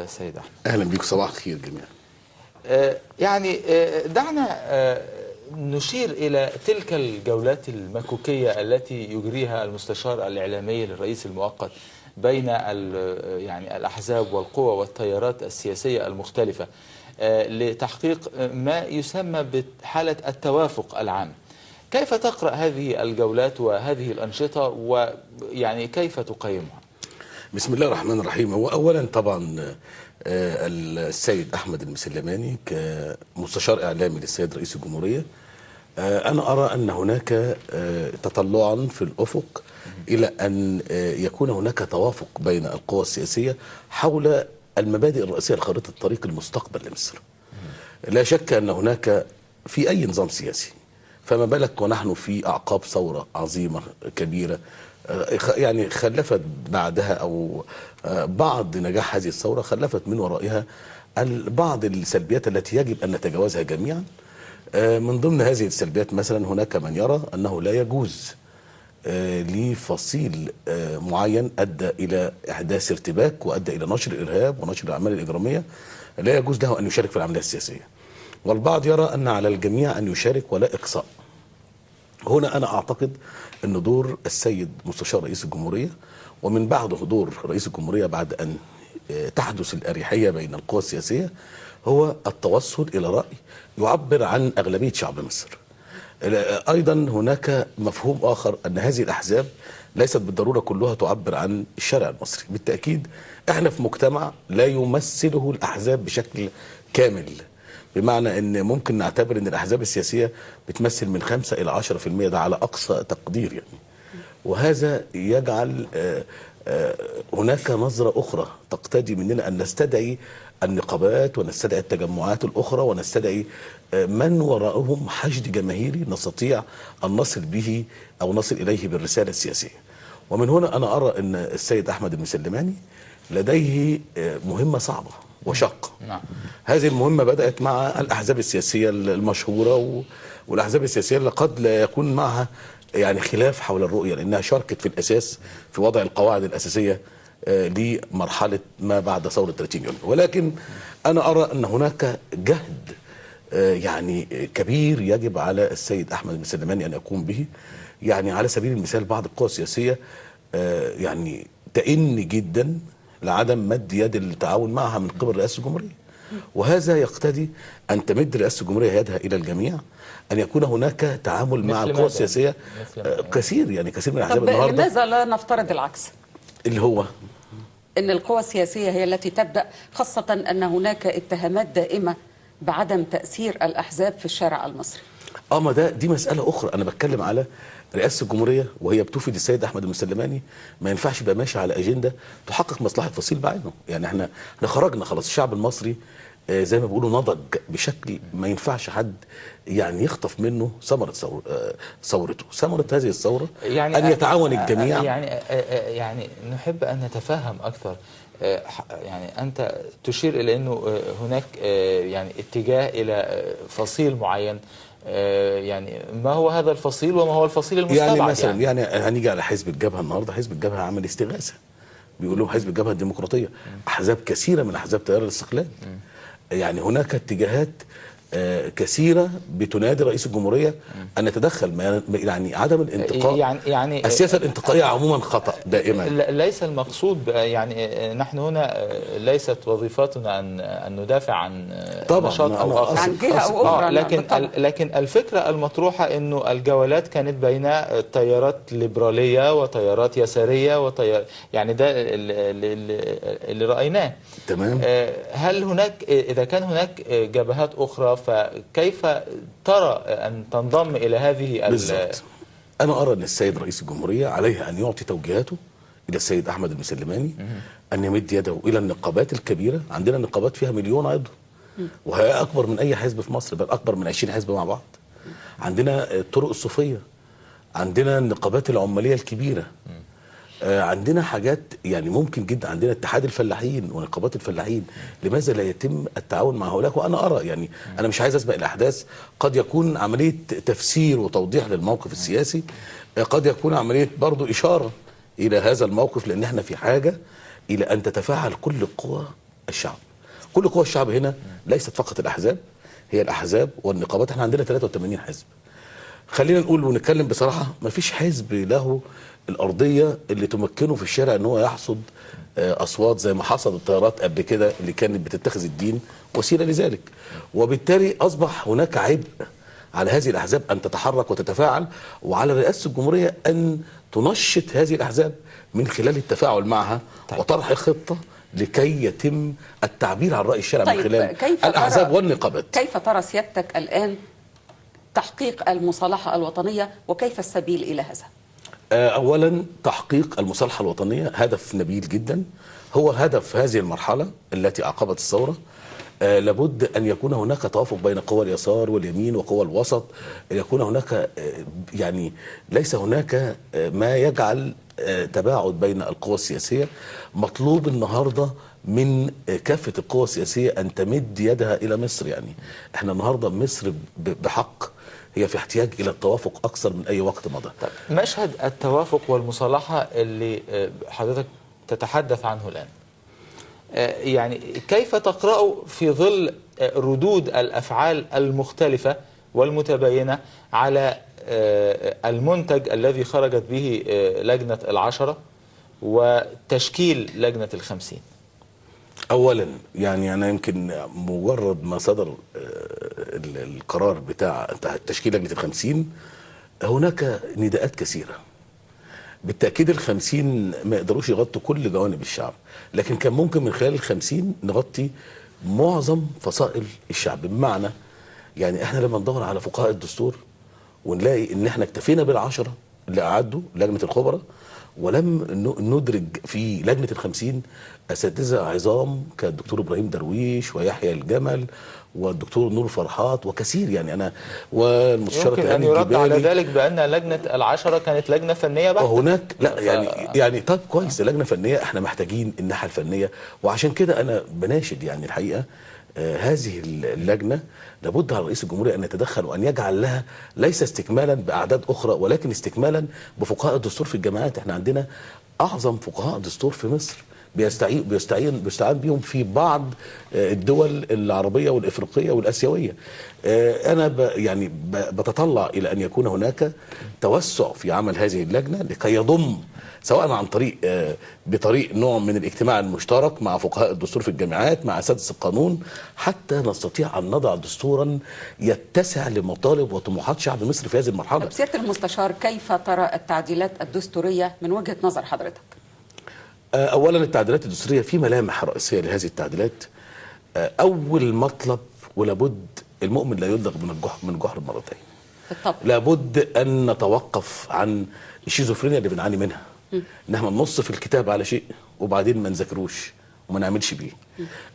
سيد أحمد. اهلا بيك، صباح الخير جميعا. يعني دعنا نشير إلى تلك الجولات المكوكية التي يجريها المستشار الإعلامي للرئيس المؤقت بين يعني الأحزاب والقوى والتيارات السياسية المختلفة لتحقيق ما يسمى بحالة التوافق العام. كيف تقرأ هذه الجولات وهذه الأنشطة، ويعني كيف تقيمها؟ بسم الله الرحمن الرحيم. هو اولا طبعا السيد احمد المسلماني كمستشار اعلامي للسيد رئيس الجمهورية، انا ارى ان هناك تطلعا في الافق الى ان يكون هناك توافق بين القوى السياسية حول المبادئ الرئيسية لخارطه طريق المستقبل لمصر. لا شك ان هناك في اي نظام سياسي، فما بالك ونحن في اعقاب ثورة عظيمة كبيرة، يعني خلفت بعدها او بعض نجاح هذه الثورة خلفت من ورائها بعض السلبيات التي يجب ان نتجاوزها جميعا. من ضمن هذه السلبيات مثلا هناك من يرى انه لا يجوز لفصيل معين ادى الى احداث ارتباك وادى الى نشر الارهاب ونشر الاعمال الاجرامية، لا يجوز له ان يشارك في العملية السياسية. والبعض يرى ان على الجميع ان يشارك ولا اقصاء. هنا أنا أعتقد أن دور السيد مستشار رئيس الجمهورية ومن بعده دور رئيس الجمهورية بعد أن تحدث الأريحية بين القوى السياسية هو التوصل إلى رأي يعبر عن أغلبية شعب مصر. أيضا هناك مفهوم آخر أن هذه الأحزاب ليست بالضرورة كلها تعبر عن الشارع المصري. بالتأكيد احنا في مجتمع لا يمثله الأحزاب بشكل كامل، بمعنى ان ممكن نعتبر ان الاحزاب السياسية بتمثل من 5 الى 10%، ده على اقصى تقدير يعني. وهذا يجعل هناك نظره اخرى تقتضي مننا ان نستدعي النقابات ونستدعي التجمعات الاخرى ونستدعي من وراءهم حشد جماهيري نستطيع ان نصل به او نصل اليه بالرسالة السياسية. ومن هنا انا ارى ان السيد احمد المسلماني لديه مهمة صعبة وشق. نعم. هذه المهمة بدأت مع الأحزاب السياسية المشهورة والأحزاب السياسية اللي قد لا يكون معها يعني خلاف حول الرؤية، لأنها شاركت في الأساس في وضع القواعد الأساسية لمرحلة ما بعد ثورة 30 يونيو. ولكن أنا أرى أن هناك جهد يعني كبير يجب على السيد أحمد المسلماني أن يقوم به. يعني على سبيل المثال بعض القوى السياسية يعني تئن جدا لعدم مد يد التعاون معها من قبل رئاسة الجمهورية، وهذا يقتضي أن تمد رئاسة الجمهورية يدها إلى الجميع، أن يكون هناك تعامل مع القوى السياسية كثير، يعني كثير من الأحزاب النهارده. لماذا لا نفترض العكس؟ اللي هو أن القوى السياسية هي التي تبدأ، خاصة أن هناك اتهامات دائمة بعدم تأثير الأحزاب في الشارع المصري. ما ده دي مسألة أخرى. أنا بتكلم على رئاسة الجمهورية وهي بتوفد السيد أحمد المسلماني، ما ينفعش يبقى ماشي على أجندة تحقق مصلحة فصيل بعينه. يعني احنا خرجنا خلاص، الشعب المصري زي ما بيقولوا نضج بشكل ما ينفعش حد يعني يخطف منه ثمرة ثورته. ثمرة هذه الثورة يعني أن يتعاون الجميع. يعني نحب أن نتفهم أكثر. يعني أنت تشير إلى أنه هناك يعني اتجاه إلى فصيل معين، يعني ما هو هذا الفصيل وما هو الفصيل المستبعد؟ يعني مثلا يعني هنيجي على حزب الجبهة النهارده. حزب الجبهة عمل استغاثة، بيقول لهم حزب الجبهة الديمقراطية، احزاب كثيرة من احزاب تيار الاستقلال. يعني هناك اتجاهات كثيرة بتنادي رئيس الجمهورية ان يتدخل. يعني عدم الانتقاء، يعني السياسة الانتقائيه عموما خطا دائما. ليس المقصود يعني نحن هنا ليست وظيفتنا ان ندافع عن نشاط او اخر، عن جهة او اخرى، لكن الفكرة المطروحة انه الجولات كانت بين تيارات ليبرالية وتيارات يسارية يعني ده اللي رايناه. تمام. هل هناك، اذا كان هناك جبهات اخرى، فكيف ترى أن تنضم إلى هذه؟ بالضبط. أنا أرى أن السيد رئيس الجمهورية عليه أن يعطي توجيهاته إلى السيد أحمد المسلماني، أن يمد يده إلى النقابات الكبيرة. عندنا نقابات فيها 1,000,000 عضو، وهي أكبر من أي حزب في مصر، بل أكبر من 20 حزب مع بعض. عندنا الطرق الصوفية، عندنا النقابات العمالية الكبيرة، عندنا حاجات يعني ممكن جدا، عندنا اتحاد الفلاحين ونقابات الفلاحين. لماذا لا يتم التعاون مع هؤلاء؟ وانا ارى يعني انا مش عايز اسبق الاحداث، قد يكون عملية تفسير وتوضيح للموقف السياسي، قد يكون عملية برضو اشارة الى هذا الموقف، لان احنا في حاجة الى ان تتفاعل كل القوى الشعب. كل قوى الشعب هنا ليست فقط الأحزاب، هي الأحزاب والنقابات. احنا عندنا 83 حزب. خلينا نقول ونتكلم بصراحة، ما فيش حزب له الأرضية اللي تمكنه في الشارع ان هو يحصد أصوات زي ما حصد التيارات قبل كده اللي كانت بتتخذ الدين وسيلة لذلك. وبالتالي أصبح هناك عبء على هذه الأحزاب أن تتحرك وتتفاعل، وعلى رئاسة الجمهورية أن تنشط هذه الأحزاب من خلال التفاعل معها. طيب. وطرح خطة لكي يتم التعبير عن رأي الشارع. طيب، من خلال الأحزاب والنقابات. كيف ترى سيادتك الآن تحقيق المصالحة الوطنية، وكيف السبيل إلى هذا؟ أولا، تحقيق المصالحة الوطنية هدف نبيل جدا، هو هدف هذه المرحلة التي أعقبت الثورة. لابد أن يكون هناك توافق بين قوى اليسار واليمين وقوى الوسط، يكون هناك يعني ليس هناك ما يجعل تباعد بين القوى السياسية. مطلوب النهاردة من كافة القوى السياسية أن تمد يدها إلى مصر. يعني احنا النهاردة مصر بحق هي في احتياج إلى التوافق أكثر من أي وقت مضى. طيب، مشهد التوافق والمصالحة اللي حضرتك تتحدث عنه الآن، يعني كيف تقرأه في ظل ردود الأفعال المختلفة والمتباينة على المنتج الذي خرجت به لجنة العشرة وتشكيل لجنة الخمسين؟ أولا يعني أنا يمكن مجرد ما صدر القرار بتاع تشكيل لجنة الخمسين هناك نداءات كثيرة. بالتأكيد الخمسين ما يقدروش يغطوا كل جوانب الشعب، لكن كان ممكن من خلال الخمسين نغطي معظم فصائل الشعب. بمعنى يعني احنا لما ندور على فقهاء الدستور ونلاقي ان احنا اكتفينا بالعشرة اللي أعدوا لجنة الخبراء، ولم ندرج في لجنة الخمسين أساتذة عظام كالدكتور إبراهيم درويش ويحيى الجمل والدكتور نور فرحات وكثير، يعني أنا والمستشار يمكن أن يرد على ذلك بأن لجنة العشرة كانت لجنة فنية بحتة. وهناك لا يعني طب كويس، لجنة فنية، احنا محتاجين الناحية الفنية، وعشان كده أنا بناشد يعني الحقيقة هذه اللجنة لابد على رئيس الجمهورية أن يتدخل وأن يجعل لها ليس استكمالا بأعداد أخرى، ولكن استكمالا بفقهاء الدستور في الجامعات. احنا عندنا أعظم فقهاء دستور في مصر بيستعين بيهم في بعض الدول العربية والإفريقية والآسيوية. أنا يعني بتطلع إلى أن يكون هناك توسع في عمل هذه اللجنة لكي يضم، سواء عن طريق بطريق نوع من الاجتماع المشترك مع فقهاء الدستور في الجامعات مع أساتذة القانون، حتى نستطيع أن نضع دستورا يتسع لمطالب وطموحات شعب مصر في هذه المرحلة. سيادة المستشار، كيف ترى التعديلات الدستورية من وجهة نظر حضرتك؟ أولا التعديلات الدستورية في ملامح رئيسية لهذه التعديلات. أول مطلب، ولابد المؤمن لا يلدغ من جحر مرتين. بالطبع. لابد أن نتوقف عن الشيزوفرينيا اللي بنعاني منها، ان احنا ننص في الكتاب على شيء وبعدين ما نذاكروش وما نعملش بيه.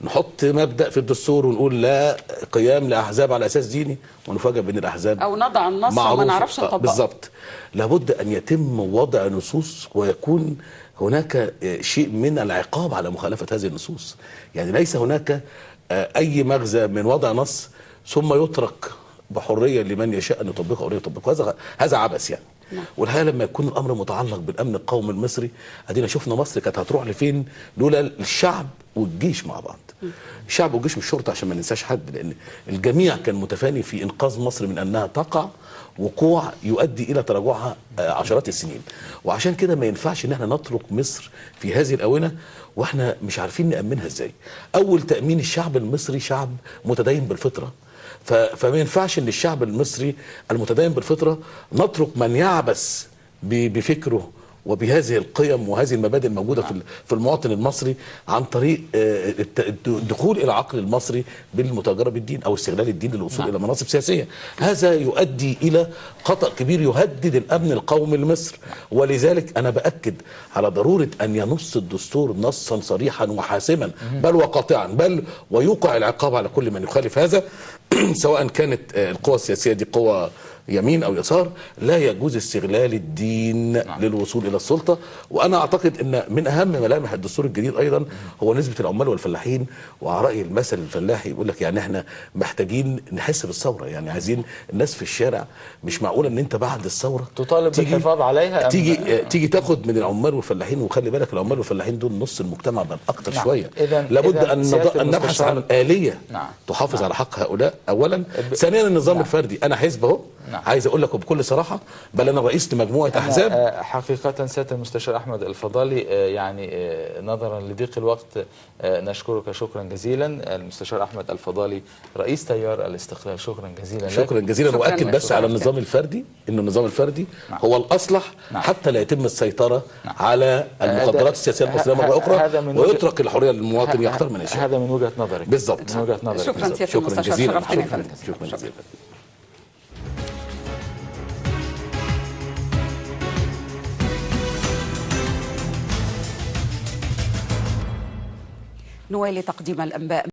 نحط مبدأ في الدستور ونقول لا قيام لأحزاب على أساس ديني، ونفاجأ بأن الأحزاب أو نضع النص وما نعرفش نطبقه. بالظبط. لابد أن يتم وضع نصوص ويكون هناك شيء من العقاب على مخالفة هذه النصوص. يعني ليس هناك أي مغزى من وضع نص ثم يترك بحرية لمن يشاء أن يطبقه أو لا يطبقه. هذا عبث يعني. والحقيقة لما يكون الأمر متعلق بالأمن القومي المصري، أدينا شفنا مصر كانت هتروح لفين لولا الشعب والجيش مع بعض. الشعب والجيش مش الشرطة عشان ما ننساش حد، لأن الجميع كان متفاني في إنقاذ مصر من أنها تقع وقوع يؤدي إلى تراجعها عشرات السنين. وعشان كده ما ينفعش إن احنا نترك مصر في هذه الآونة وإحنا مش عارفين نأمنها إزاي. أول تأمين، الشعب المصري شعب متدين بالفطرة، فما ينفعش ان الشعب المصري المتدين بالفطرة نترك من يعبث بفكره وبهذه القيم وهذه المبادئ الموجودة في المواطن المصري عن طريق الدخول الى عقل المصري بالمتاجره بالدين او استغلال الدين للوصول الى مناصب سياسية. هذا يؤدي الى خطأ كبير يهدد الامن القومي لمصر. ولذلك انا باكد على ضرورة ان ينص الدستور نصا صريحا وحاسما، بل وقاطعا، بل ويوقع العقاب على كل من يخالف هذا، سواء كانت القوى السياسية دي قوى يمين او يسار، لا يجوز استغلال الدين للوصول الى السلطة. وانا اعتقد ان من اهم ملامح الدستور الجديد ايضا هو نسبه العمال والفلاحين. وعلى راي المثل الفلاحي يقول لك يعني احنا محتاجين نحس بالثورة، يعني عايزين الناس في الشارع. مش معقولة ان انت بعد الثورة تطالب بالحفاظ عليها تيجي تاخد من العمال والفلاحين. وخلي بالك العمال والفلاحين دول نص المجتمع بل اكتر شوية. لابد ان نبحث عن آلية تحافظ على حق هؤلاء اولا. ثانيا النظام الفردي. انا حزب اهو، عايز اقول لك وبكل صراحة، بل انا رئيس لمجموعة احزاب. حقيقة سيادة المستشار احمد الفضالي، يعني نظرا لضيق الوقت نشكرك شكرا جزيلا. المستشار احمد الفضالي رئيس تيار الاستقلال، شكرا جزيلا لك. شكرا جزيلا. واكد بس على النظام الفردي، انه النظام الفردي هو الاصلح حتى لا يتم السيطرة على المخدرات السياسية المصرية مرة اخرى، ويترك الحرية للمواطن يختار من يشاء. هذا من وجهه نظرك. بالضبط، من وجهه نظرك. شكرا سيادة المستشار، شرفتنا. شكرا جزيلا. نوالي تقديم الأنباء.